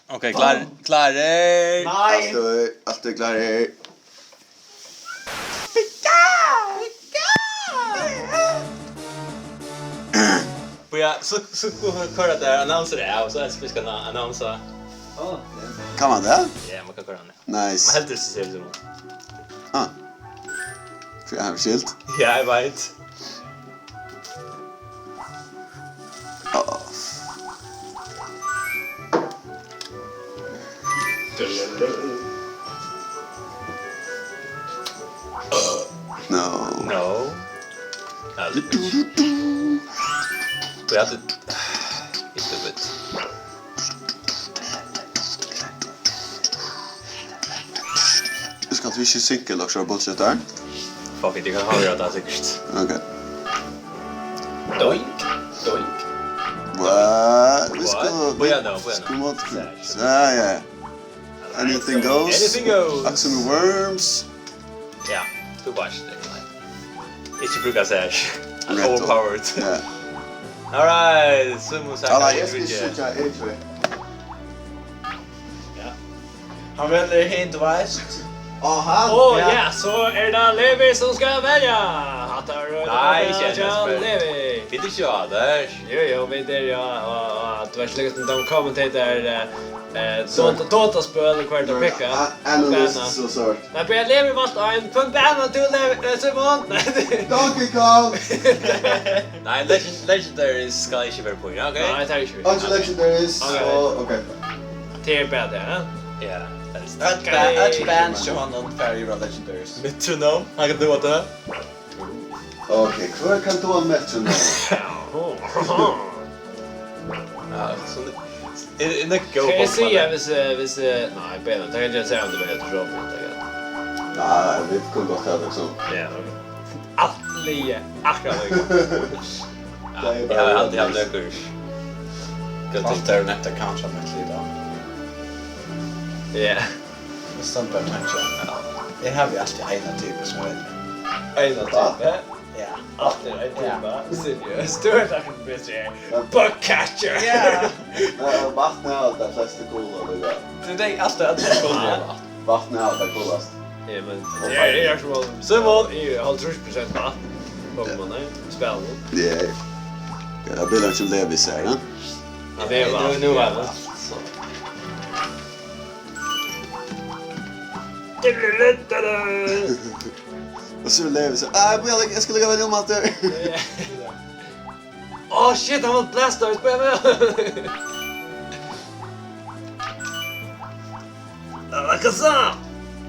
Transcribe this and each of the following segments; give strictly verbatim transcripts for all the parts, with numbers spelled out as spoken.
Ok, klár, klárir? Nei! Aftur, aftur klárir. Bíða, so, so koyra tær annonser av, so er det skal annonser. Kann man det? Ja, man kann koyra den. Nice. Man heldur seg ser ut. Ah. Fyri eg havi skilt. Ja, eg veit. Ah. No. No. Ja, det er Vi hadde ikke blitt. Skal vi ikke synke eller noe bullshit der? Fuck it, jeg kan ha det sikkert. Ok. Doink, doink. What? Vi What? skal Bíða nú, bíða nú. Skal mot Ja, ja. Anything goes. Anything goes. Axel Worms. Ja, du bare ikke det. Ikke bruke seg. Nettopp. Overpowered. Ja. Alright, Simon sier Alla, kanskje jeg skal ikke. Skyggja Edwin. Ja. Han velger hint, du vet. Aha. Åh, Ja. Ja, så er det Levi som skal velge. Hatt har Nei, ikke ennå, spør. Levi. Vi er ikke av der. Jo, jo, vi er der, ja. Og, og du har ikke lykkes med de commentator, eh, eh, Dota, Dota-spil, hva er det å picke? Analysis og sort. Nei, men Levi valgte en. Hvem banner du, Levi? Eh, Simon? Nei, det Donkey Kong! Nei, legend, Legendaries skal ikke være på, ja, ok? Nei, jeg tar ikke. Ikke Legendaries, Ok. og ok. Det er bedre, ja? Ja, helst. Øll ba- øll bands hjá honum fara yvir á Legendaries. Metronome, han kan du at det? Ok, hvør kann tú ein metronome? Ja, så det er, er det go Skal jeg si, ja, hvis, eh, hvis, eh, nei, bedre. Det kan jeg ikke si om det var helt utrolig. Nei, vi kan godt ha det sånn. Ja, ok. Alt ligger akkurat like. Det er Ja, bara jeg har alltid haft nøkker. Alt er nett account som et litt av. Ja. Standard tanke. Jeg har jo alltid en type som er En av type. Ja. Alt er en type. Seriøst. Du er takk for det. Bugcatcher. Ja. Eh, Vatn er det fleste cola, det der. Det er det alt er alltid cool. Vatn er det coolast. Ja, men det er, er som om Simon er halvtreds prosent vatn. Pokémon, nei. Spiller. Yeah. Ja, det blir ikke Levis her, da. Ja, det er vatn. Nu er det. Og så Levis her. Ah, jeg, jeg skal legge meg om at det Åh, shit, han var Blastoise på en. Alakazam!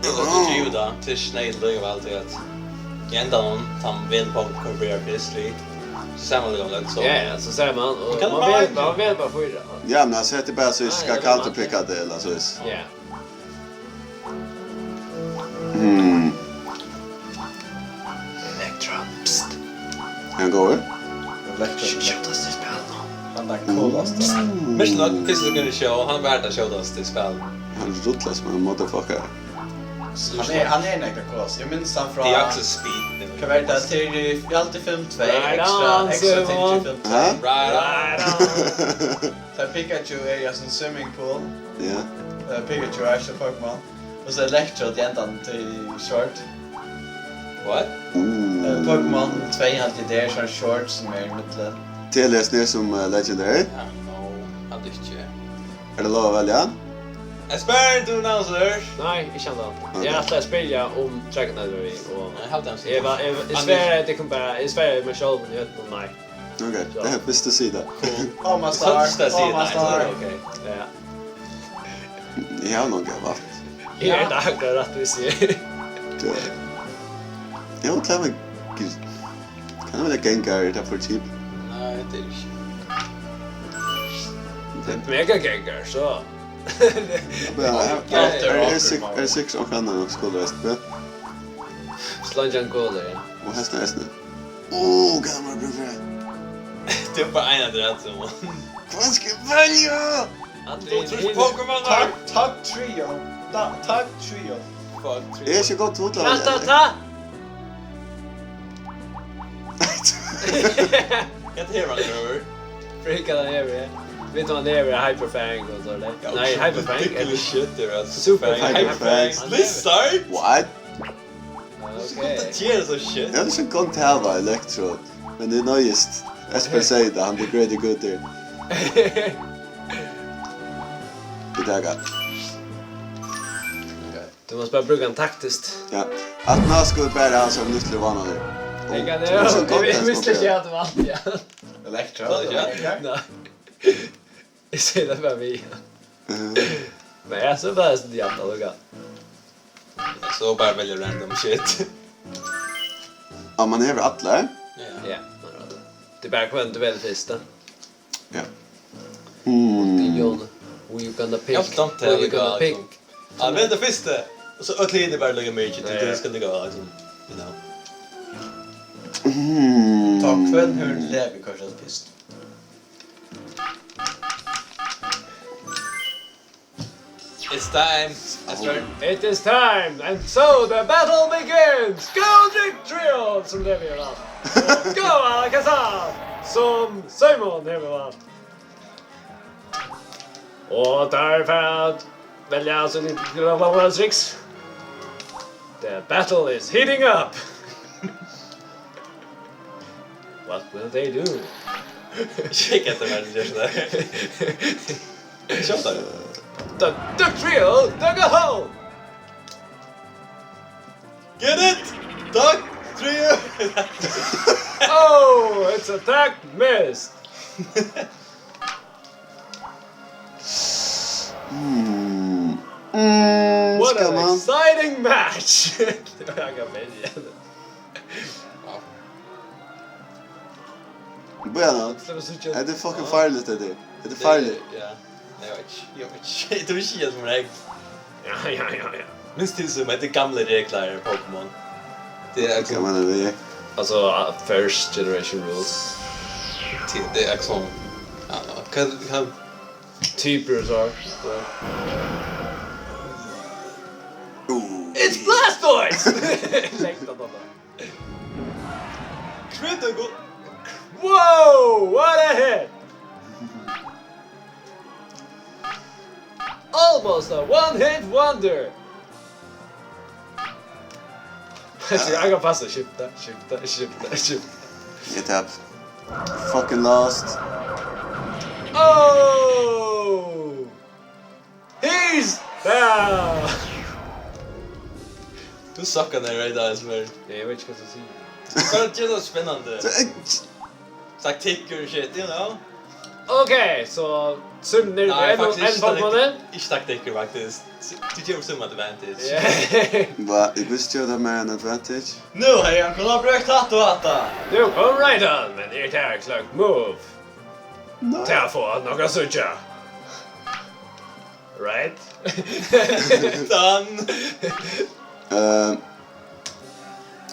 Det var ikke jo da, til snei løy og alt det at. I enda noen, han vil på korporere plutselig. Så ser man det gamle, så. Ja, ja, så ser man. Og Kan man man vel, ikke? Man vel bara fyra. Ja, men jeg setter bare så jeg skal Nei, kalle det til picka det, eller så. Ja. Hmm. Electro. Psst. Han går. Electro. Skjótast í spælinum. Han er coolast. Mest nok, hvis du kunne show, han var der showdown til spill. Han er ruthless, man, motherfucker. Han er, han er en ekte coolast. Jeg minns han fra Det er også speed. Hva var det? Til Reality Film två, Right ekstra, on, ekstra Simon. Til Film två. Hæ? Right on. Der Pikachu er i en swimming pool. Ja. Eh, Pikachu er ikke Pokémon. Og så Electro til enden til short. What? Eh, Uh. Pokémon två er alltid der, så er short som er i midten. Til jeg snir som uh, legendary. Ja, no, hadde ikke. Er det lov å velge? Jeg spør du annonser. Nei, ikke ennå. Jeg har alltid spillet om Dragon Eye og Jeg hadde en jeg var, jeg, jeg sverger at jeg kan bare, jeg sverger meg selv i høyden og nei. Ok, det er hvis du sier det. Oh my Så star, skal jeg si oh my nei, så er star. det ok. Ja. Jeg har noen gav alt. Jeg er det akkurat rett vi sier. Det er Jeg må klare meg. Kan jeg velge Gengar i det for cheap? Nei, det er ikke. Mega Gengar, så. Ja, er, er, er, sik- er sikkert også annet enn skolereist, ja. Slunjan Cooler, ja. Og hesten er hesten. Åh, hva er det man bruker det? Det er bare en av de rette som Hva skal jeg velge? Allir Pokémon Tag, tag trio. Ta, tag trio. Fuck, Jeg er ikke godt til å velge. Ratata! Hva er det her, man prøver? Freaka den evige. Vit hava nevur Hyperfang og so, nei? Ja, nei, Hyperfang, ridiculous shit, det er altså Super Fang. Hyperfang. Hyperfang. Blizzard? What? Hvussu kundi tað gera so shit? Eg havi ikki gott hava Electrode, men eg noyðist. Espen segði tað, hann degraded good there. Vit taka. Tú mást bara brúka hann taktiskt. Ja. At ná skulu vit bara hava so nýttiliga vánalig. Eg kann, eg, eg, eg visti ikki at tað var alt, ja. Electrode? Ja. Nei. Eg sigi tað bara við. Mhm. Men ja, so bara so jævla lukka. So bara velja random shit. Ja, man hevur allar. Ja. Ja, man hevur allar. Tað er bara hvønn tú velur fyrst, da. Ja. Hmm. Who you gonna pick? Who you gonna pick? Ja, vel tað fyrsta. Og so øll hini bara lukka meg, ja, ja, tú skal lukka, liksom, you know. Hmm. Tá hvønn hevur levið koyrt fyrst? It's time. It's time. It is time, and so the battle begins! Go Trick Trio! Sum tað er, ja. Og Go Alakazam! Sum Simon hevur valt. Og teir fara at velja síni tricks. The battle is heating up! What will they do? Sjekk eftir mær, ger so. Sjá tað. Duck, Duck Trio, dug a hole! Get it? Duck Trio! Oh, its attack missed! Mm. Mm, what an exciting match! Tað var akkurát meir. Wow. Bíða nú. Hetta er fucking farligt, hetta her. Hetta er farligt. Ja. Nei, eg veit ikki. Eg veit ikki. Eg trúgvi ikki, at hon er. Ja, ja, ja, ja. Minst til sum hetta er gamlir reglar í Pokémon. Tað er, hvat meinar tú við? Altso, uh, first generation rules. Tað, tað er sum, ja, ja. Hvat, hvat? Typur og so. Ooh. It's Blastoise! Langt at tala. Critical. Whoa, what a hit! Almost a one-hit wonder! Eg kann passa, skifta, skifta, skifta, skifta. Get up. Fucking lost. Oh! He's down! Tú suckar, nei, right, Eisberg. Eg veit ikki, hvat eg sigi. Bara ger tað spennandi. Taktikkur og shit, you know? Ok, so Simon er enn, enn Pokémon. Nei, faktiskt ikki taktikkur, faktiskt. Tú gevur Simon advantage. Yeah. Hvat? Eg visti jo, tað var ein advantage. Nú hevði hann kunnað brúkt hatt og hatta. Nú kom Rhydon, men er tað eitt sløkt move? Nei. Tað fáa vit nokk at síggja. Right? Done. Eh,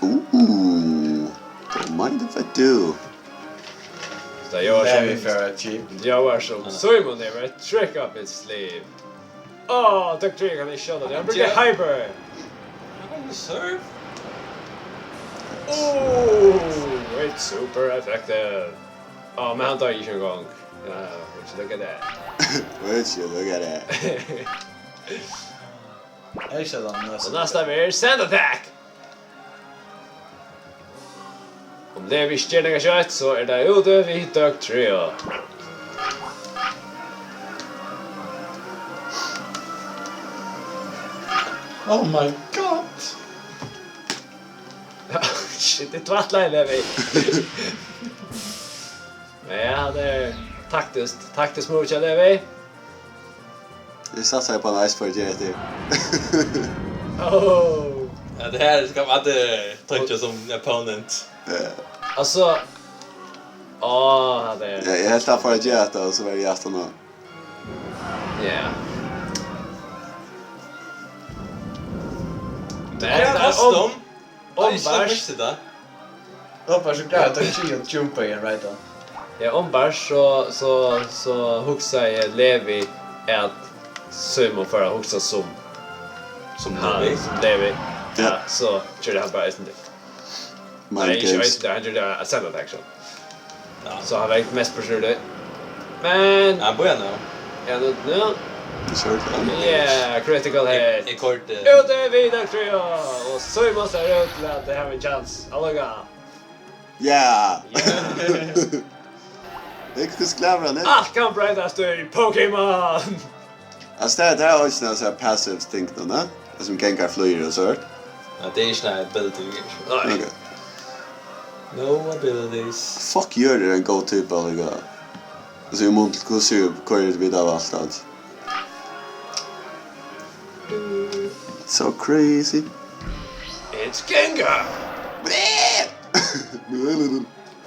ooh, don't mind if I do. Tað ljóðar sum, tað ljóðar sum Simon hevur eitt trick up his sleeve. Áh, Duck Trio kann ikki skjóta, hann brúkar Hyper. Hann kann serve. Ooh, it's super effective. Áh, men hann doyði ikki eingong. Ja, would you look at that? Would you look at that? Eg seti hann næst. Og næsta verður Sand Attack! Um Levi ikki ger nakað skjótt, so er tað úti við Duck Trio. Oh my god! Shit, eg tvætlaði Levi. Men ja, tað er taktiskt, taktiskt move hjá Levi. Eg satsaði upp á ein Ice Force eftir. Oh. Ja, tað her skal man, eh, tenkja sum opponent. Ja. Altso, áh, tað er. Ja, eg helt hann fór at gera hetta, og so var eg aftan á. Ja. Tað er, tað er custom. Ombars. Nei, ikki misti tað. Ombars, so greiðir tað ikki at jumpa í ein right on. Ja, ombars, so, so, so hugsaði Levi at Simon fór at hugsa sum, sum Levi. Sum Levi. Ja. Ja, so gjørdi hann bara eisini tað. Nei, ikki eisini tað, hann gjørdi tað send attack, so. Ja. So hann var mest beskyttet. Men Ja, búgva nú. Ja, nú, nú. Sure. Yeah, critical hit. Eg koyrdi. Ute við Døgfrøya! Og Simon sær út til at hava ein chance. Allíka. Yeah! Hygg, hvussu glaður hann er. Alt kann broytast í Pokémon! Altso, tað er, tað er eisini ein sånn passive ting nú, ne? Tað sum Gengar flýgur og so. Ja, tað er ikki nei ability. Nei. Okay. No abilities. Fuck, Jørð er ein góð typa, líka. Altso, í mun til hvussu, hvør er vit av alt, alt. So crazy. It's Gengar!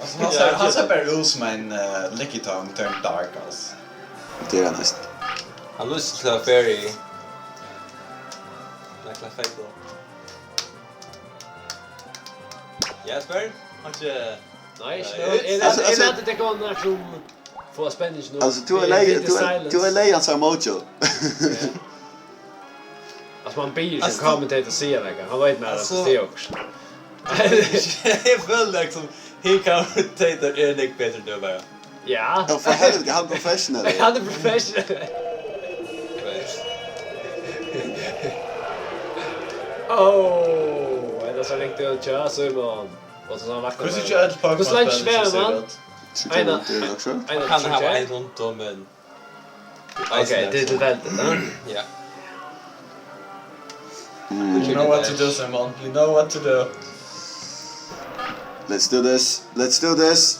Altso, hann sær, hann sær bara út sum ein uh, Lickitung turned dark, altso. Det er næst. Hann lýsir til at fara í nakla feito. Jesper, hann ikki Nei, ikki Nei, nú. it's- Eg Altso, eg altso- lati teg koma nær sum fáa spenning nú. Altso, tú er lei, tú er, tú er lei hans av mojo. Altso, man biður Altso, seg kommentator siga nakað. Hann veit meir at altso- siga okkurt. Eg føli liksom, he commentator er Nick betur enn tú bara. Ja. Ja, for helvete, han er professional. Hann er professional. Oh, er tað so ringt út, ja, Simon? Og so hann vaknar. Hvussu ikki øll Pokémon Hvussu langt spæl svævar seg man? út? Tríggjar rundar, er tað ikki so? Ein Kann hava ein rund um, men Ok, tað er tilfeldigt, ja. Ja. You know what to do, Simon. You know what to do. Let's do this. Let's do this.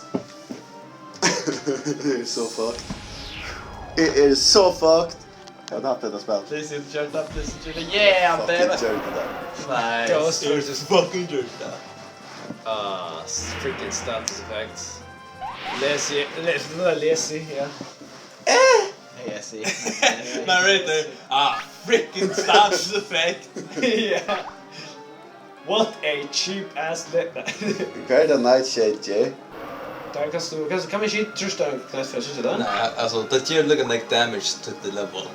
It is so fucked. It is so fucked. Eg har tapt hetta spæl. Please, gjør tað, please, gjør tað. Yeah, Fucking baby. jerk det. Nice. Ghost versus Fucking jerk that. Ah, freaking status effects. Lesi, lesi, lesi, ja. Hey, I see. Narrator. Ah, freaking status effect. Yeah. What a cheap ass le- Nei. Hvat er det Nightshade ger? Tað kanst tú, kanst, kann man ikki trýsta ein knøtt fyri at síggja tað? Nei, altso, tað ger líka nógv damage to the level.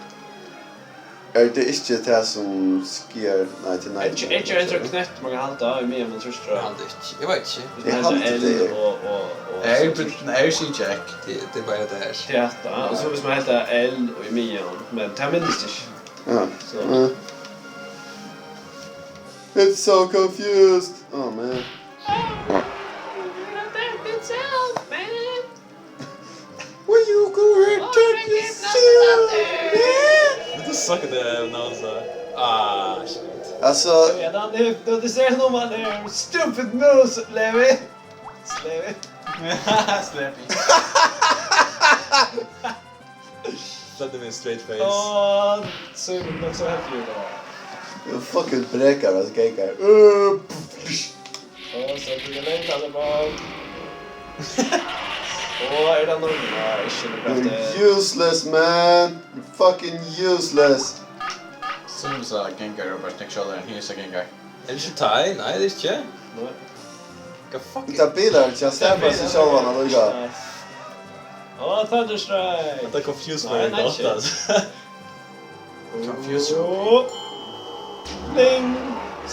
Er tað ikki tað sum sker, nei, til Edge, Edge er ein knøtt man kann halda í meðan man trýstir á. Eg haldi ikki. Eg veit ikki. Hvis Eg man haldi hetta L tað er. Og, og, og Er, er, er C Jack. Tað, tað er bara hetta her. Teater, og so hvis man hetta L og í meðan, men tað minnist ikki. Ja. So. Ja. It's so confused. Oh man. Where you go and take yourself? Yeah. But this suck at the announcer. Ah, shit. Altso, Ja, dan er, dan er ser noe man er stupid moves, Levi. Levi. Sleppy. Slett við straight face. Og so er det nok så helt ut da. you fucking brekar, altso, Gengar. Uh, Og så blir det lengt, altså, bra. Og er det noe? Nei, ikke noe kraftig. You're useless, man. You're fucking useless. Som du sa, Gengar er bare snakk skjolder enn hisa Gengar. Er det ikke Tai? Nei, det er ikke. Nei. Hva fuck? Tað bilar ikki, hann stampar seg sjálvan allíka. Nice. Og Thunder Strike. Hetta confuse Nei, meg nei, gott, shit. altso. Confuse. Og Bling.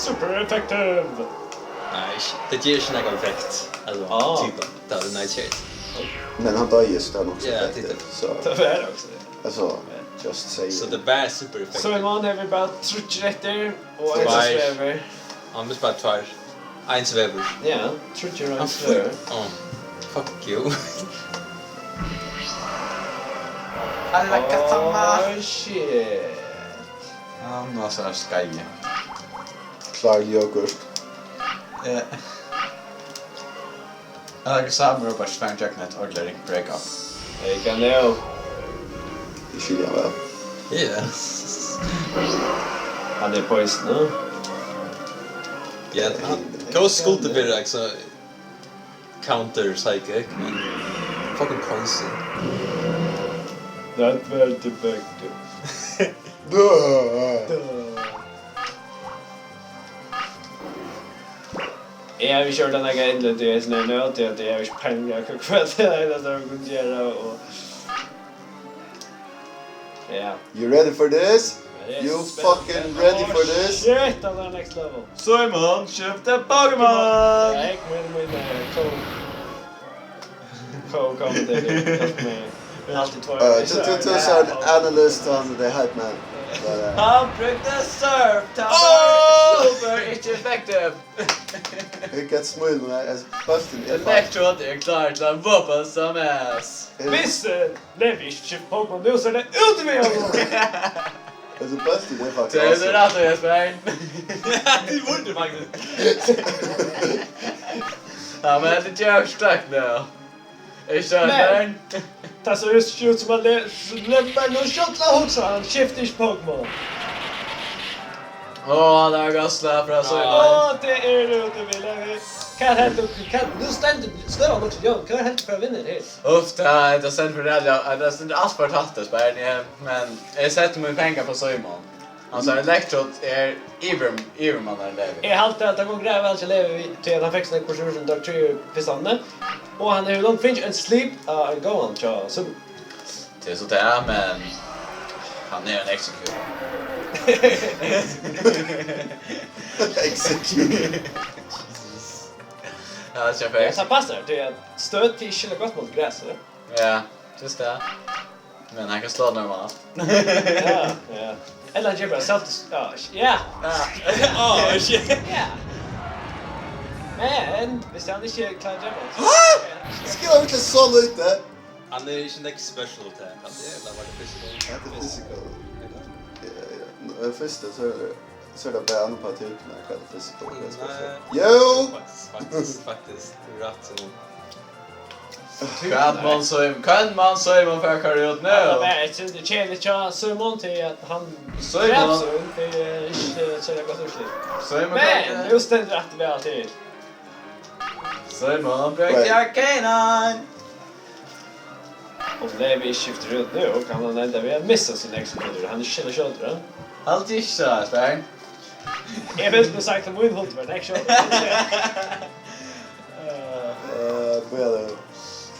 Super effective. Nei, ikki. Tað ger ikki nakað effekt. Altso, Ah. typ, tað er Nightshade. Men hann doyði, so tað er nokk so Ja, effektivt. tittur. So, Det er det også. altso, just say So it. tað er bara super effect. Så i morgen har vi bare trutjer etter, og en som Tveir. Svever. Hann missir bara tveir. Ein svevur. Ja, trutjer og Hann en flyr. Svever. Oh. Fuck you. Alla katana. Oh, shit. Hann var så skeiv. Klár yoghurt. Eh. Alex Samuel bara svær Jack Knight ordentligt ring break up. Hey, Ganeo. Eg skilji hann væl. Yeah. Han er poison, no? Ja, hann, Ghost skuldi verið, like, so counter psychic, men fucking poison. That very defective. Dø! Eg havi ikki høyrt hana nakað endiliga, tí eg er sånn her nú, tí at eg havi ikki peiling á hvat tað er, tað er, vit kunnu gera, og ja. You ready for this? Yes. You fucking ready for this? Shit, that was next level. Simon, skifta Pokémon! Nei, kom igjen, kom igjen, eh, co-, co-commentator, hjelp meg. Við altíð tveir. Uh, tú, tú, tú, so an analyst on the hype man. But, uh, Hann brúkti surf, tað var super, ikki effektivt. He gets smíl, man. As Bustin er fakt. Electrode er klár til at whoop some ass. Hvis eh, Levi ikki skiftir Pokémon nú, so er tað út við honum. As Bustin er fakt. Tað er rætt, Jesper. Ja, det burde faktisk. Ja, men det er jo stuck now. Ikke sant, Men- Bjørn? Tað sær just út sum at Le- Levi nú skjótt at hugsa, hann skiftir ikki Pokémon. Å, det er gass der fra så. Å, tað er út við Levi. Hvat heldur tú? Hvat, nú stendur støðan upp til Jón. Hvat heldur tú hvat vinnur her? Uff, det er, det er sendt for det, ja, det er sendt alt for tatt, Bjørn, ja. Men jeg setter mine penger på Simon. Altså, Electrode er yver, yvermann av Levi. Eg haldi at tað gongur greitt væl til Levi við, tí at hann fekk seg kurser sum Dark Tree í fyrstani. Og hann hevur langt fingið ein sleep av ein góðan hjá Simon. Det er så det er, men han er en execute. Execute. Ja, det er Ja, perfekt. tað passar, tí at støt er ikki gott móti grasi. Ja, just det. Men han kan slå normalt. Ja, ja. Ella hann ger bara self, ja, ja. Åh, shit. Ja. Men hvis hann ikki klárar at gera Skal han virkelig så lite? Han er ikke noe special til at det er bare physical. Ja, det er physical. Ja, ja. Nå, eh, første, så er det, så er det bare andre par typer, når jeg kaller physical. Det er Nei. special. Jo! Faktisk, faktisk, faktisk. Du har rett, Simon. Hvat man Simon, kan man Simon for å kare ut Ja, nå? men jeg synes det er kjedelig til Simon til at han Simon. drep Simon, det er ikke så godt utslag. Simon, Men, just det, at vi alltid Simon, break your canine. Om Levi skifter ut nu, kan han enda ved at missa sin executor. Han er ikke skjønner, ja. Alltid ikke så, Stein. Jeg vet ikke sagt at min hund var ikke skjønner. Eh, börjar det.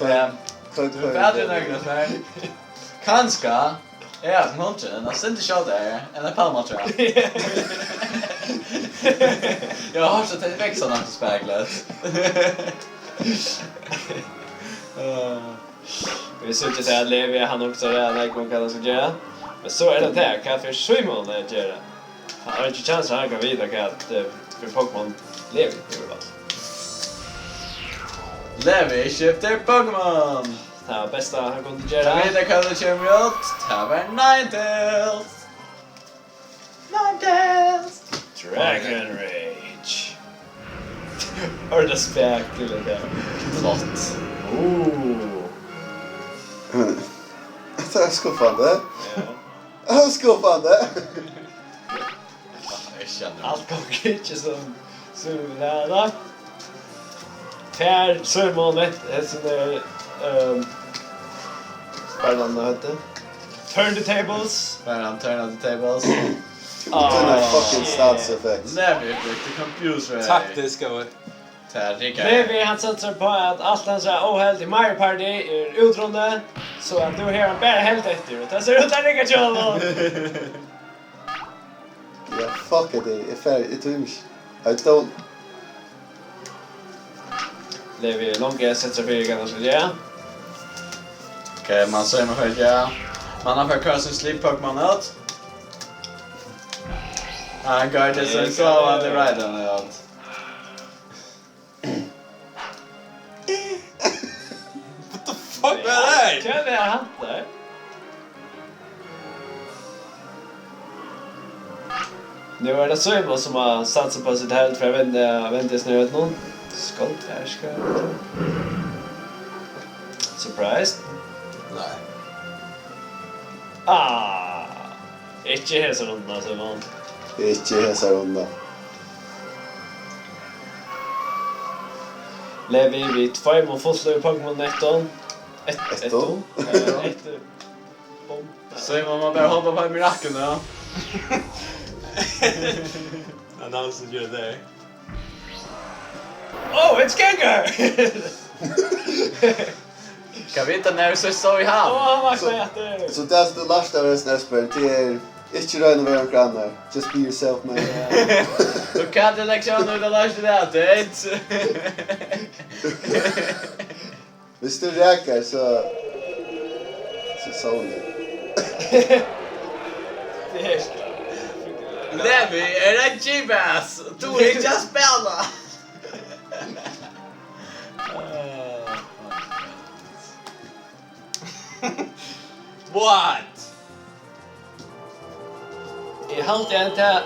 Ja. Kort Du er bedre enn Agnes, Stein. Kanskje. Ja, som hund, den har sint ikke det. En av palmer, tror jeg. Jeg har ikke tenkt vekk sånn at det speglet. Eh. Vi synes ikke at Levi, han også er en ekon, hva han skal gjøre. Men så er det det, hva for Simon er gjør. Han har ikke chans, han kan vite hva at, eh, for Pokémon Levi, i hvert fall. Levi skifter Pokémon. Det var best han kunne Jeg gjøre. vet ikke hva det kommer ut. Det var Ninetales. Ninetales. Dragon Rage. Har du det spek til det der? Flott. Oh. Men, det er skuffende. Ja. Det er skuffende. Jeg kjenner Alt gongur ikki sum, sum vit hava lagt. Fær Simon eitt, eitt sum er, ehm, hvat er hann hetta? Turn the tables. Bare han turn of the tables. Turn on fucking stats effects. Levi brukte computer. Taktisk, jeg vet. Det er ikke. Levi, hann satsar på at alt hans er óheld í Mario Party er útrunnið, so at nú hevur hann bara held eftir, og tað sær út at rigga hjá honum. Ja, fuck it, eg eri ferdig, eg tími ikki. I don't. Levi er longu sett seg fyri, hvat hann skal gera. Ok, man ser meg høyt, ja. Man har fått curse sleep Pokémon ut. Han går til sin sovende Rhydon ut. What the fuck var det? Hva er det han der? Nú er tað Simon sum hevur satsað upp á sítt held fyri at vinna, vinna í snøvøtnum. Skuld, her skal. Surprised? Nei. Ah, ikki hesa rundina, Simon. Ikki hesa rundina. Levi við tveimum fullum Pokémon-ettum. Ett, Ettum? Ettum. Eh, ettum. Bom. Så man må bare hoppe på mirakken, ja. Announced your day. Oh, it's Gengar! Kan vita när vi ses så i Åh, havn? hann vaknaði aftur. So that's the last of us, Espen. Tað er ikki royna at vera onkran annar. Just be yourself, man. Du kan inte lägga av nu, det lär sig det. Det är inte... Hvis du rakar, so... Sony. Levi er ein G-bass. Tú er ikki at spæla. What? Eg haldi enn tað,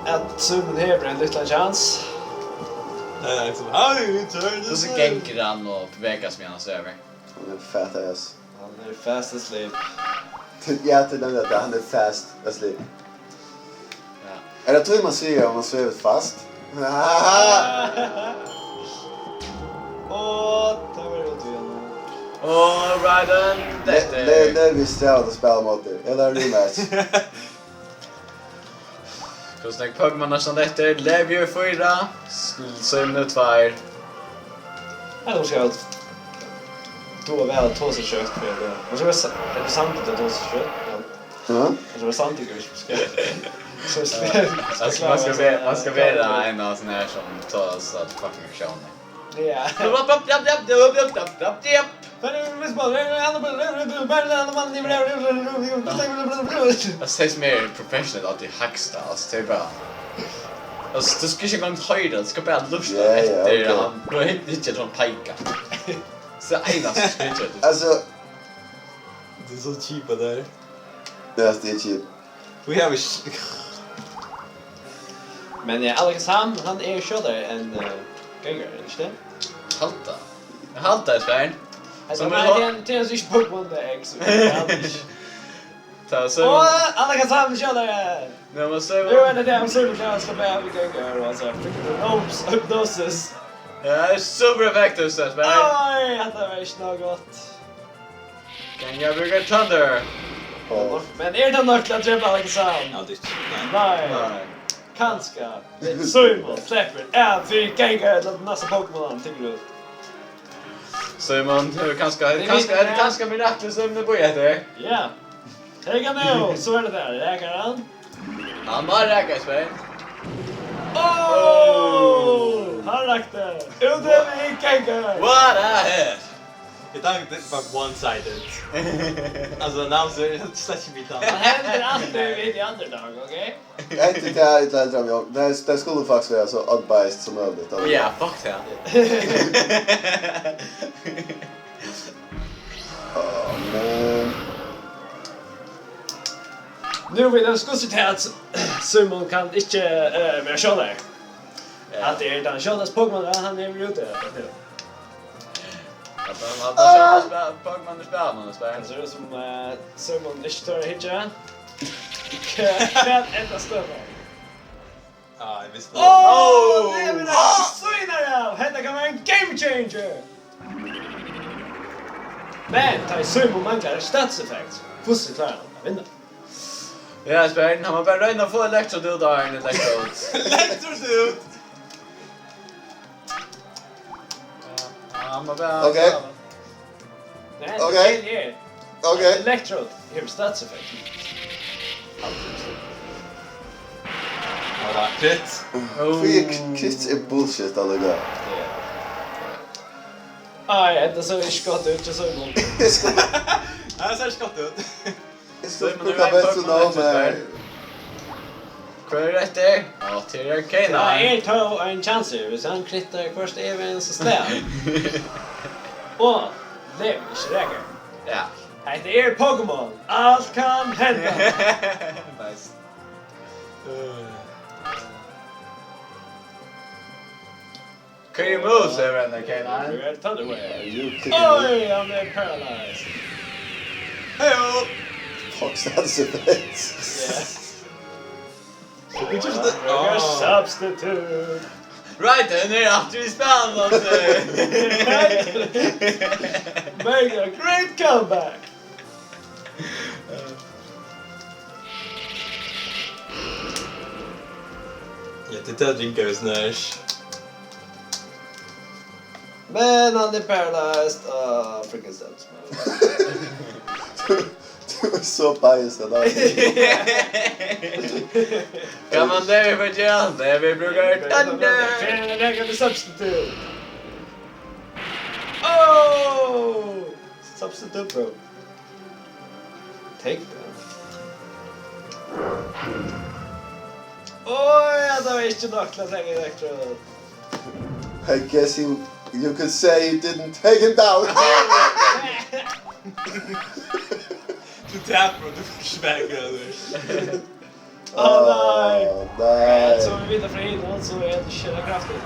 at Símun hevur ein lítlan kjans. Nei, nei, sum, how you turn this? Hvussu gongur hann og bevegar seg meðan hann svevur? Hann er fat ass. Hann er fast asleep. Ja, tað er nemliga tað, hann er fast asleep. Ja. Er tað tí man sigur, at man svevur fast? Og tað var út við hann. Og Raiden dettur. Nei, nei, vit stava at spæla móti. Ella rematch. Hvussu nógv Pokémon næstan dettur? Levi er fýra, Símun er tveir. Eg hugsi at tú er væl at tosa skjótt fyri tað. Og so er sa-, er tað samtidig at tosa skjótt? Ja. Ja. Og so er samtidig at skjótt. So skal, altso, man skal vera, man skal vera ein av sånne her som tar oss at fucking aksjoner. Ja. Tað sigur seg sjálvt, at tað er professional, at tað er hægsta, altso, tað er bara, altso, tú skal ikki eingong hoyra, tú skal bara lurta eftir, ja, ok. Hann, nú er hann ikki sånn peika. So einasta sum skal gera tað. Altso, tað er so kjipt, tað har. Ja, tað er kjipt. We have a sh-, men, eh, Alakazam, hann er skjótari enn, eh, Gengar, er hann ikki tað? Halda. Eg haldi, Svein. Hetta er, tað er ikki Pokémon, tað er X, so tað er hann ikki. Tað er so. Og Alakazam er skjótari! Nú má so. Nú er tað tað, hann so klart skal bara við Gengar, og altso, Hypnosis. Ja, tað er super effektivt, Svein. Oj, hetta var ikki nóg gott. Gengar brúkar Thunder. Ó. Men er tað nokk til at drepa Alakazam? Eg haldi ikki. Nei. Nei. Nei. Kanska. Símun sleppur av fyri Gengar ella næsta Pokémon hann tekur út. Símun hevur kanska, kanska, er tað kanska miraklið Símun er bíða eftir? Ja. Take a nú, so er tað tað. Rakar hann? Hann má raka, Svein. Ó! Hann rakti. Út við Gengar. What a hit! Eg tanki, this is fuck one-sided. Altso, now so er tað slett ikki við tað. Tað hendir altíð við The Underdog, ok? Hetta er tað, eg ætli at endra meg um. Tað er, tað skuldi faktiskt vera so unbiased sum møguligt, altso. Ja, fuck tað. Á, men. Nú vit hava skustið tað, at Símun kann ikki, eh, vera skjótari. Ja. At tað er tann skjótasta Pokémon, ja, hann er úti, ja, nú. At hann, at hann spæ-, Pokémon er spæl, man spæl. Tað sær út sum, eh, Símun ikki torir at hyggja. Hvat, hvat endar støðan? Ah, eg visti tað. Ó, Ó! Tað er mær ikki sýnar av! Hetta kann vera ein game changer! Men tá ið Símun manglar stats effect, hvussu klárar hann at vinna? Ja, Svein, hann má bara royna at fáa Electrode út, áðrenn Electrode. Electrode út! Ja, hann má bara... Ok. Nei, ok. Skil her. Ok. Electrode hevur stats effect. Var tað crit? Hví er crit er bullshit, alliga. Ja. Ai, hetta sær ikki gott út, so... Tað sær ikki gott út. Eg skal brúka bestu navn her. Hvør er eftir? Á, tað er Arcanine. Tað er tó ein kjansur, viss hann krittar hvørt evig einasta slag. Og Levi ikki rakar. Ja. Hetta er Pokémon. Alt kann henda. Nice. Hvørji moves hevur hann, Arcanine? You are Thunderwave. You kick me. Oj, hann er paralyzed. Heyo! Fuck, that's a bit. Yeah. So we just the... Oh. Substitute. Right, hann er aftur í spælinum, altso. Make a great comeback. Ja, tað er tað, Jinko er snart. Men hann er paralyzed. Ah, freaking sucks, man. Tú, tú ert so biased, at... Kann man leva við John? Nei, vit brúka Thunder. Fair, tað er substitute. Oh! Substitute, bro. Take that. Åh, ja, det var ikke nok til å trenge Electro. I guess you, you could say you didn't take him down. Du taper, og du får ikke være glad. Åh, nei. Åh, nei. Så vi vet fra innan, så er det ikke kraftig.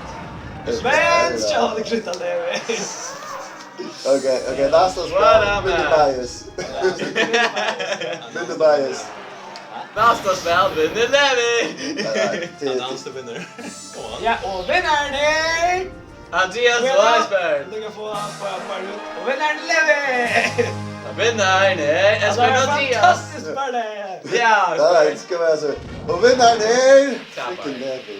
Men skal det knytte det med? Okay, okay, last us What round, up, Vinny man? Bias. Vinny Bias. Last us round, Vinny Levi! Nei, nei, det er Announce the winner. Come on. Ja, og vinneren er Andreas Well, Weisberg. Du kan få, få, få ut. Og vinneren er Levi! Og vinneren er Ja, det Espen er Mathias. Fantastisk, Barle! Ja, Nei, Espen. Skal være så. Og vinneren er Tapper. Freaking Levi.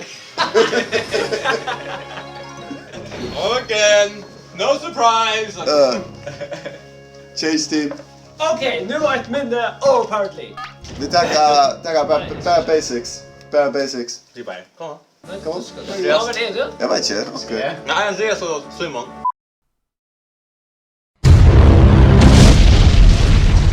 Again, no surprise. Uh, change team. Ok, nú eitt minni overpowered league. Vit taka, taka bara, bara basics. Bara basics. Kom on. Kom on. Hva var det, du? Jeg vet ikke. Ok. Ja. Nei, han sier så Simon.